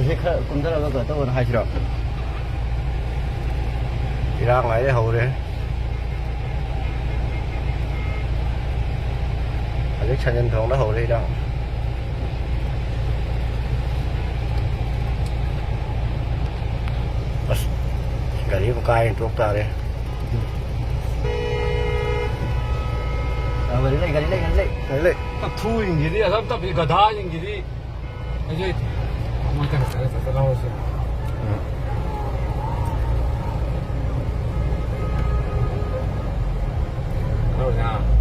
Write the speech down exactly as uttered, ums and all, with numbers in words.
ꯁꯤ ꯈꯔ ꯀꯨꯝꯊꯔꯒ ꯀꯩꯅꯣ ꯇꯧꯕꯅ ꯍꯥꯏꯁꯤꯔꯣ? ꯏꯔꯥꯡ ꯍꯥꯏꯔꯦ ꯍꯧꯔꯦ꯫ ꯍꯧꯖꯤꯛ ꯁꯟꯖꯦꯟ ꯊꯣꯡꯗ ꯍꯧꯔꯦ ꯏꯔꯥꯡ꯫ ꯑꯁ, ꯒꯥꯔꯤ ꯑꯃ ꯀꯥꯏꯅ ꯇꯣꯛ ꯇꯥꯔꯦ꯫ ꯒꯥꯔꯤ ꯂꯩ, ꯒꯥꯔꯤ ꯂꯩ, ꯒꯥꯔꯤ ꯂꯩ꯫ ꯒꯥꯔꯤ ꯂꯩ꯫ ꯇꯞꯊꯨꯁꯤꯡꯁꯤꯗꯤ, ꯑꯁꯨꯛ ꯇꯞꯄꯤ ꯒꯙꯥꯁꯤꯡꯁꯤꯗꯤ꯫ ꯑꯩꯁꯨ ꯑꯃꯨꯛꯇꯪ ꯆꯠꯂ ꯆꯠꯂ ꯂꯧꯔꯁꯤ꯫ ꯎꯝ꯫ ꯂꯧꯔꯁꯤ, ꯑꯥ꯫